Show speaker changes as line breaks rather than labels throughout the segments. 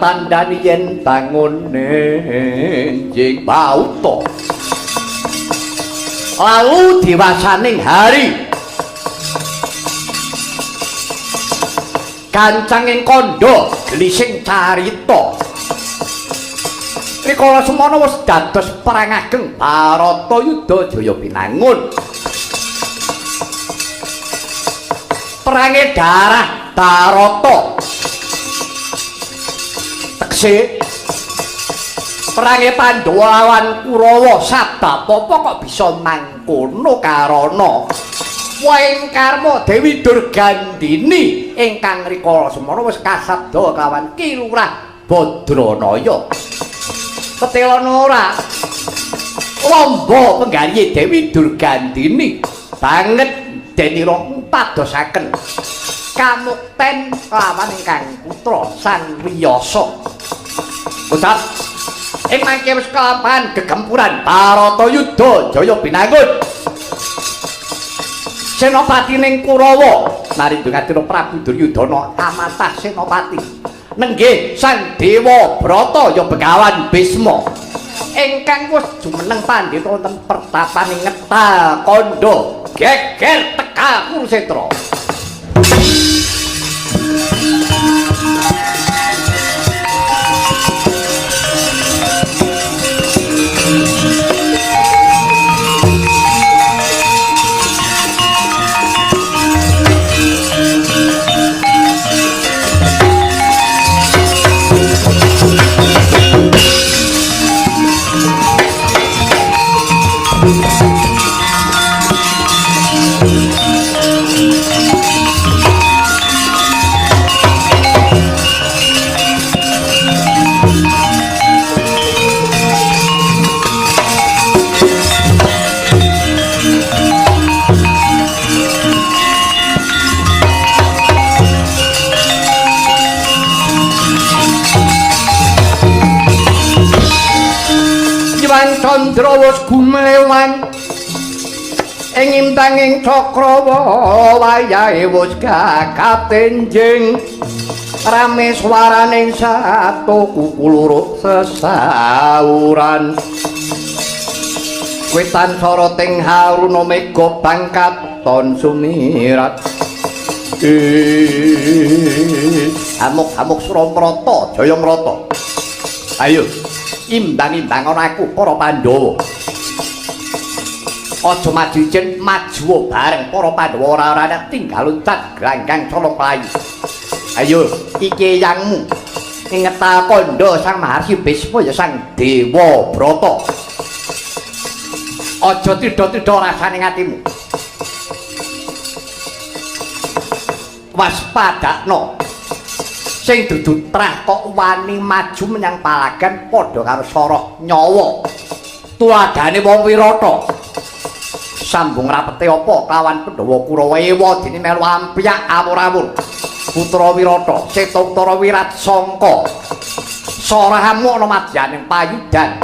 Tandani yen bangun enjing bauta. Lalu diwasaning hari kancanging kandha glising carita. Rikala semana wis dados perang ageng Bharatayuda Jaya Binangun. Perange darah Bharata. Tekse perange Pandhawa lawan Kurawa sabab apa kok bisa mangkono karana Waing karma Dewi Durgandini ingkang rikala semana wis kasabda kelawan Ki Lurah Badranaya. Ketelana ora lomba penggalihe Dewi Durgandini banget denira padosaken kamukten kelawan ingkang putra Sang Wiyasa. Ucap ing mangke wis kelampahan gegempuran Bharatayuda Jaya Binangun. Senopati ning Kurawa narindungadina Prabu Duryudana amatah senopati nenggih Sang Dewa Brata ya Begawan Bisma ingkang wis jumeneng pandhita wonten pertapane Ngetal Kandha geger teka Kurusetra. Candra wis gumlewang ing intanging cakrawa wayahe wis kakatenjing rame swaraning satu kuku loro sesauran wetan soroting haruna mega bangkaton sumirat. Amuk-amuk Suramrata Jaya Mrata, ayo imbang-imbang ana aku para Pandhawa. Aja maju ijen, maju bareng para Pandhawa ora-ora tinggal loncat glanggang colong mlayu. Ayo iki yangmu ing Ngetal Kandha Sang Maharsi Bisma ya Sang Dewa Brata. Aja tidha-tidha rasane atimu. Waspadakno. Sing dudu trah kok wani maju menyang palagan padha karo soroh nyawa. Tuladhane wong wirata. Sambung rapete apa kelawan Pandhawa Kurawa ewa dene melu ampyak awur-awur. Putra Wirata, Seta Utara Wirat Sangka. Sorahamu ana madyaning payudan.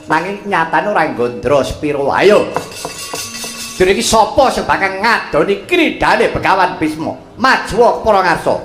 Nanging nyatane ora nggondro sepiro. Ayo. Dene iki sapa sing bakal ngadoni kridane Begawan Bisma? Maju para ngarsa.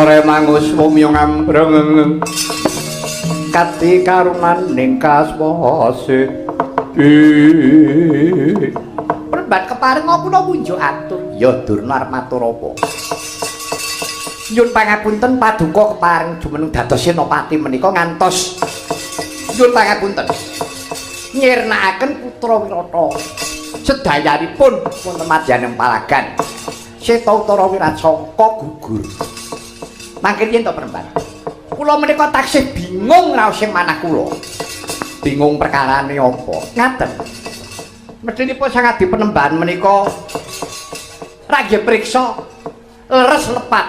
Remangus mumyung ambreng kati karunan ning kaswase. Peremban keparing kula munjuk atur. Ya Durna arep matur apa? Nyun pangapunten paduka kepareng jumeneng dados senopati menika ngantos nyun pangapunten nyirnakaken putra Wirata sedayanipun wonten madyaning palagan. Seta Utara Wirasangka gugur. Mangke yen to Peremban. Kula menika taksih bingung raos sing manah kula. Bingung perkarane apa? Ngaten. Mestinipun sang adi penemban menika ra nggih priksa leres lepat.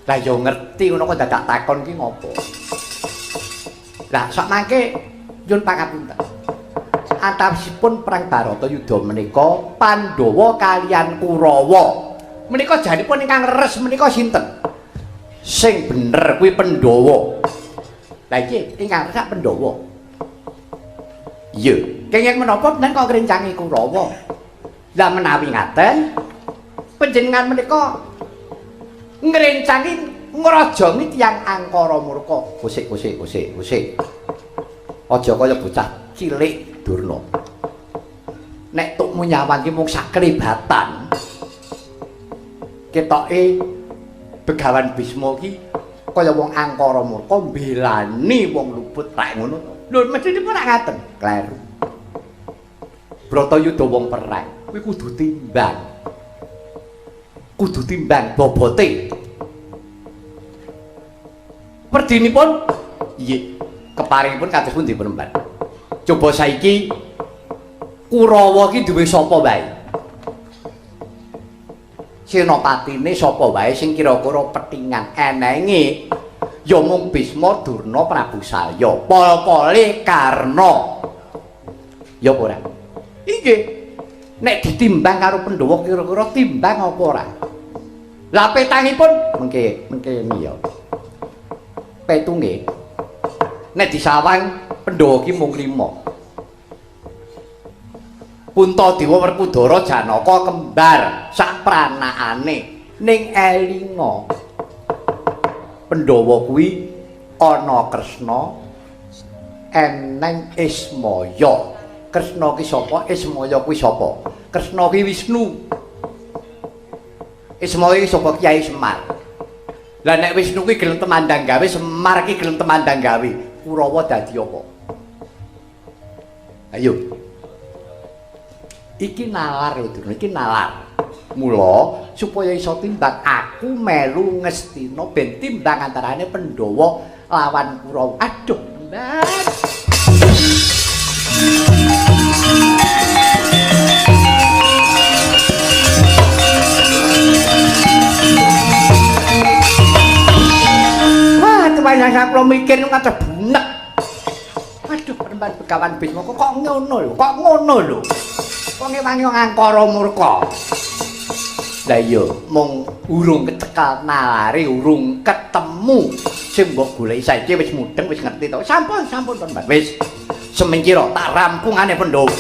Lah ya ngerti ngono kok dadak takon ki ngopo. Lah sak mangke nyun pangapunten. Antawisipun perang Baratayuda menika Pandhawa kaliyan Kurawa. Menika janipun ingkang leres menika sinten? Sing bener kuwi Pandhawa. Lah iki ingkang leres Pandhawa. Iya, kenging menapa nen kok ngrencangi Kurawa? Lah menawi ngaten panjenengan menika ngrencangi ngrajangi tiyang angkara murka. Kusik kusik kusik kusik. Aja kaya bocah cilik Durna. Nek tukmu nyawang ki mung saklebatan. Ketoke Begawan Bisma ki kaya wong angkara murka mbelani wong luput rak ngono to. Lho mestinipun rak ngaten. Kleru. Bratayuda wong perang kuwi kudu timbang. Kudu timbang bobote. Werdinipun nggih keparingipun kados pundi Penemban? Coba saiki Kurawa ki duwe sapa wae? Senopatine sapa wae sing kira-kira petingan enenge ya mung Bisma, Durna, Prabu Salya, pol-pole Karna. Ya apa ora? Inggih. Nek ditimbang karo Pandhawa kira-kira timbang apa ora? Lah petangipun mengke mengke ya. Petunge nek disawang Pandhawa ki mung 5. Puntadewa, Werkudara, Janaka kembar sak pranakane ning elinga. Pandhawa kuwi ana Kresna eneng Ismaya. Kresna ki sapa? Ismaya kuwi sapa? Kresna ki Wisnu. Ismaya ki sapa? Kyai Semar. Lah nek Wisnu kuwi gelem temandang gawe, Semar ki gelem temandang gawe. Kurawa dadi apa? Ayo. Iki nalar lho, Durna, iki nalar. Mula supaya iso timbang aku melu Ngastina ben timbang antarane Pandhawa lawan Kurawa. Aduh, Mbak. Wah, teman saya kula mikir ngantos bunek. Aduh, Penemban Begawan Bisma kok ngono lho, kok ngono lho. Kok ngewangi wong angkara murka. Lah iya, mung urung kecekal nalare, urung ketemu sing mbok goleki saiki wis mudeng, wis ngerti to. Sampun, sampun, Penemban. Wis semingkira tak rampungane Pandhawa.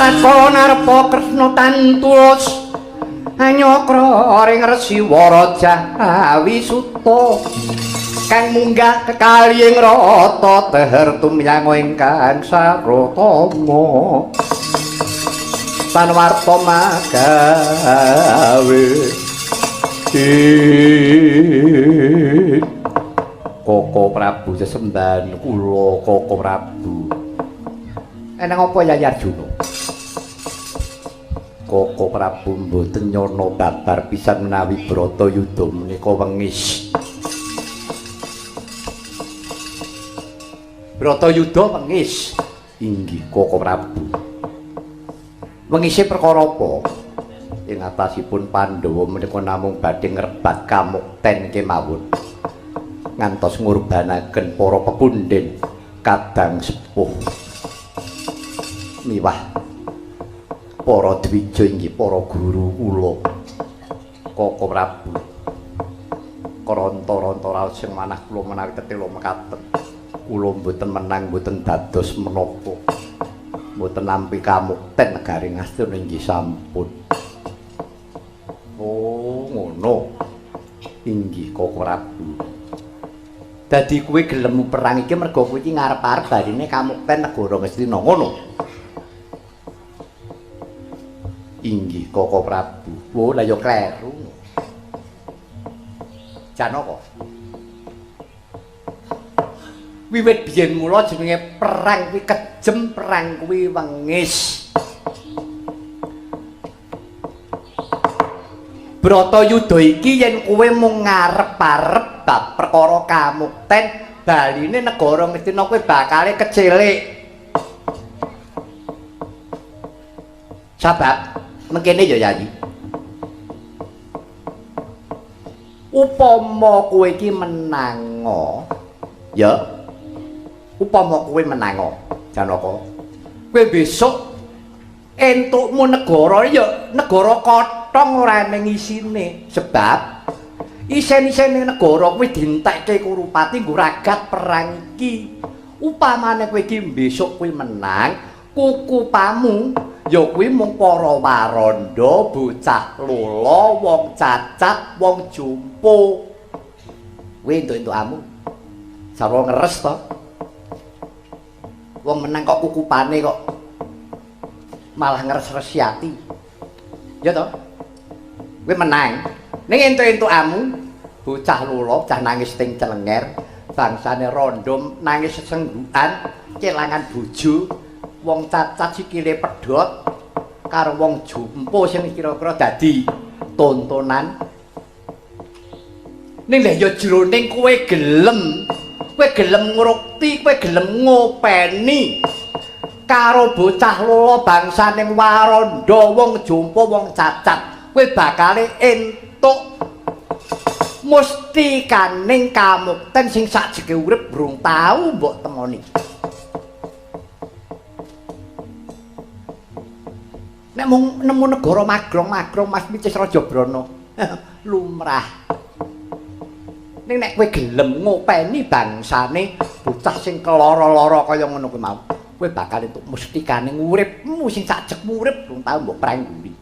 Tatkala narpa Kresna tantulus anyakra ring Resi Waraja Wisuta kang munggah kekali ing rata teher tumyang ingkang sarotama tan warta magawe. Koko Prabu sesembahan kula Koko Prabu. Eneng apa Yayi Arjuna? Koko Prabu mboten nyana babar pisan menawi Bratayuda menika wengis. Bratayuda wengis. Inggih Koko Prabu. Wengise perkara apa? Ing atasipun Pandhawa menika namung badhe ngrebat kamukten kemawon. Ngantos ngurbanaken para pepundhen kadang sepuh miwah para dwija inggih para guru kula Koko Prabu. Kranta-ranta raos sing manah kula menawi tetela mekaten kula mboten menang mboten dados menapa mboten nampi kamukten negari Ngastina inggih sampun. Oh ngono. Inggih Koko Prabu. Dadi kowe gelem perang iki mergo kowe iki ngarep-arep barine kamukten negara Ngastina ngono. Inggih Koko Prabu. Wo lah ya kleru. Janaka. Wiwit biyen mula jenenge perang kuwi kejem, perang kuwi wengis. Bratayuda iki yen kowe mung ngarep-arep bab perkara kamukten baline negara Ngastina kowe bakale kecilik. Sabab mengkene ya Yayi. Upama kowe iki menango, ya. Upama kowe menango, Janaka. Kowe besok entukmu negara ya negara kotong ora ning isine, sebab isen-isene negara kuwi dientekke Kurupati nggo ragat perang iki. Upamane kowe iki besok kowe menang, kukupamu ya kuwi mung para waranda, bocah lola, wong cacat, wong jumpo. Kuwi entuk-entukamu. Sarwa ngeres to. Wong menang kok kukupane kok malah ngeres-resi ati. Ya to? Kowe menang. Ning entuk-entukamu bocah lola, bocah nangis ting celenger, bangsane rondo nangis sesenggukan, kelangan bojo, wong cacat sikile pedhot karo wong jumpo sing kira-kira dadi tontonan. Ning lha ya jroning kowe gelem, kowe gelem ngrukti, kowe gelem ngopeni karo bocah lola bangsane waranda, wong jumpo, wong cacat, kowe bakale entuk mustikaning kamukten sing sakjeke urip durung tau mbok temoni. Nek mung nemu negara magrong-magrong Mas Micis Raja Brana, lumrah. Ning nek kowe gelem ngopeni bangsane bocah sing keloro-loro kaya ngono kuwi mau, kowe bakal entuk mustikaning uripmu sing sakjekmu urip durung tau mbok prangguri.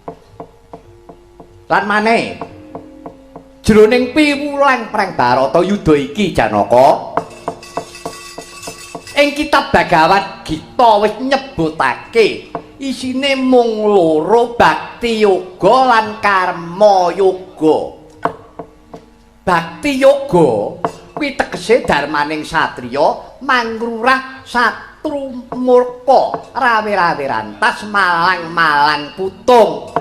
Lan maneh jroning piwulang perang Baratayuda iki Janaka, ing kitab Bhagavad Gita wis nyebutake isine mung loro, bakti yoga lan karma yoga. Bakti yoga kuwi tegese darmaning satriya mangrurah satru murka, rawe-rawe rantas, malang-malang putung.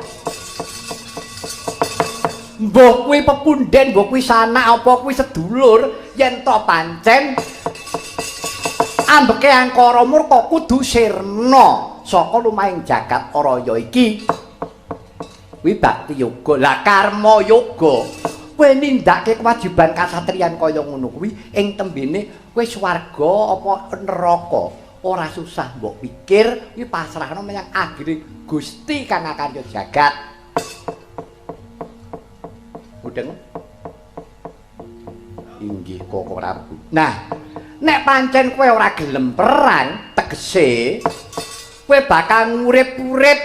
Mbah kuwi pepundhen, mbah kuwi sanak, apa kuwi sedulur, yen to pancen ambeke angkara murka kudu sirna saka lumahing jagat raya iki. Kuwi bakti yoga. Lah karma yoga, kowe nindakake kewajiban kasatriyan kaya ngono kuwi ing tembene kowe swarga apa neraka ora susah mbok pikir, kuwi pasrahno menyang akhire Gusti kang akarya jagat. Mudeng? Inggih Koko Prabu. Nah, nek pancen kowe ora gelem perang, tegese Kowe bakal ngurip-urip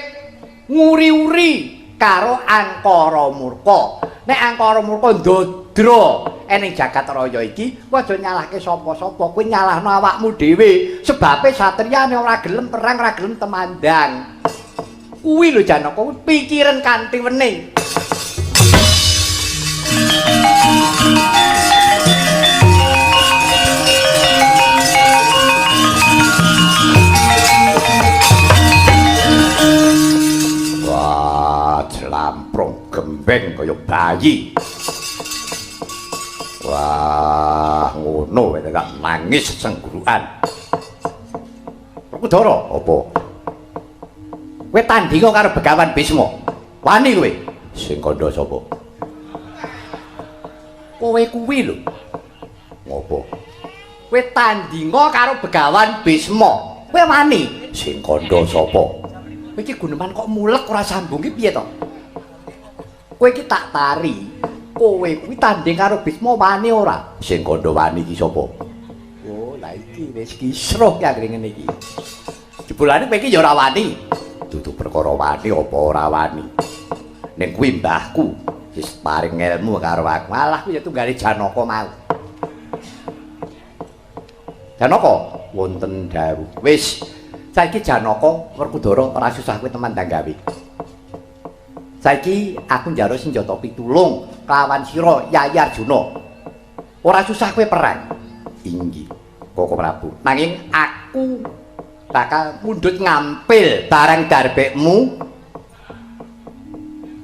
nguri-uri karo Angkara Murka. Nek Angkara Murka ndodro ning jagat raya iki, kowe aja nyalahke sapa-sapa, kowe nyalahno awakmu dhewe. Sebabe satriyane ora gelem perang, ora gelem temandang. Kuwi lho Janaka, pikiran kanthi wening. Wah, jlamprong gembeng kaya bayi. Wah, ngono wae tak nangis senggurukan. Werkudara, apa? Kowe tandinga karo Begawan Bisma. Wani kowe? Sing kandha sapa? Kowe kuwi lho. Ngopo? Kowe tandinga karo Begawan Bisma. Kowe wani? Sing kandha sapa? Kowe iki guneman kok mulek ora sambung iki piye to? Kowe iki tak tari. Kowe kuwi tanding karo Bisma wani ora? Sing kandha wani iki sapa? Oh, lah iki wis kisruh ki anggere ngene iki. Jebulane kowe iki ya ora wani. Dudu perkara wani apa ora wani. Ning kuwi mbahku wis paring ilmu karo aku. Alah kuwi ya tunggale Janaka mau. Janaka wonten dawuh. Wis saiki Janaka Werkudara ora susah kowe temandang gawe. Saiki aku njaluk senjata pitulung kelawan sira Yayi Arjuna. Ora susah kowe perang. Inggih, Koko Prabu. Nanging aku bakal mundhut ngampil barang darbekmu.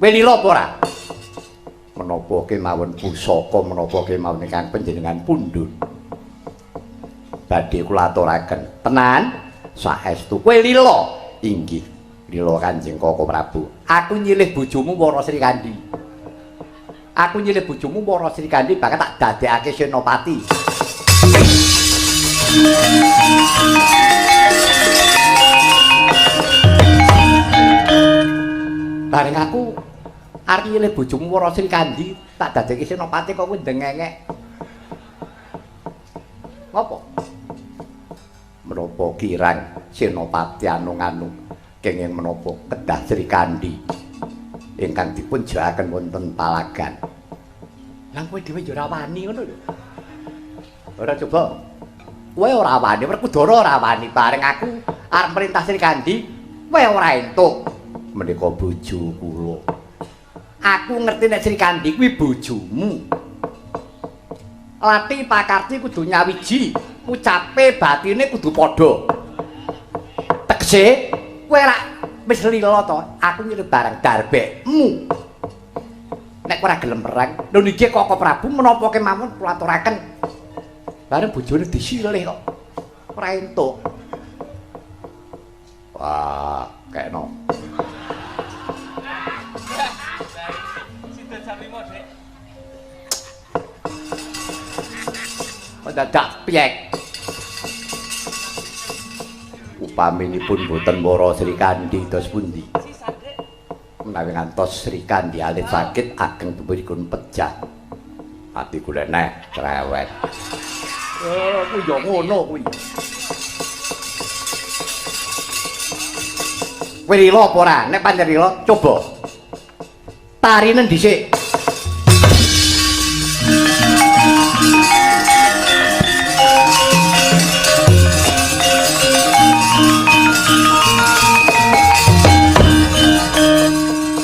Kowe lila apa ora? Menapa kemawon pusaka menapa kemawon ingkang panjenengan pundhut. Badhe kula aturaken. Tenan saestu kowe lila. Inggih, lila Kanjeng Koko Prabu. Aku nyilih bojomu Wara Srikandhi. Aku nyilih bojomu Wara Srikandhi bakal tak dadekake senopati. Bareng aku arep nyilih bojomu Wara Srikandhi tak dadekake senopati kok kowe ndengengek. Ngopo? Menapa kirang senopati anu-anu kenging menapa kedah Srikandhi ingkang dipun jakaken wonten palagan. Lah kowe dhewe ya ora wani ngono lho. Ora coba. Kowe ora wani, Werkudara ora wani bareng aku arep merintah Srikandhi, kowe ora entuk. Menika bojo kula. Aku ngerti nek Srikandhi kuwi bojomu. Lati pakarti kudu nyawiji, ucape batine kudu padha. Tegese kowe rak wis lila to, aku nyilih barang darbekmu. Nek kowe ora gelem perang, lho niki Koko Prabu menapa kemawon kula aturaken. Bareng bojone disilih kok. Ora entuk. Wah, kekno.
Sida jam 5, Dik.
Kok dadak piek. Upaminipun boten Wara Srikandhi dos pundi?
Sisan, Dik.
Menawi ngantos Srikandhi alit sakit ageng dipun pejah. Atiku leneh cerewet. Oh, kuwi ya ngono kuwi. Kowe lila apa ora? Nek pancen lila, coba. Tarinen dhisik.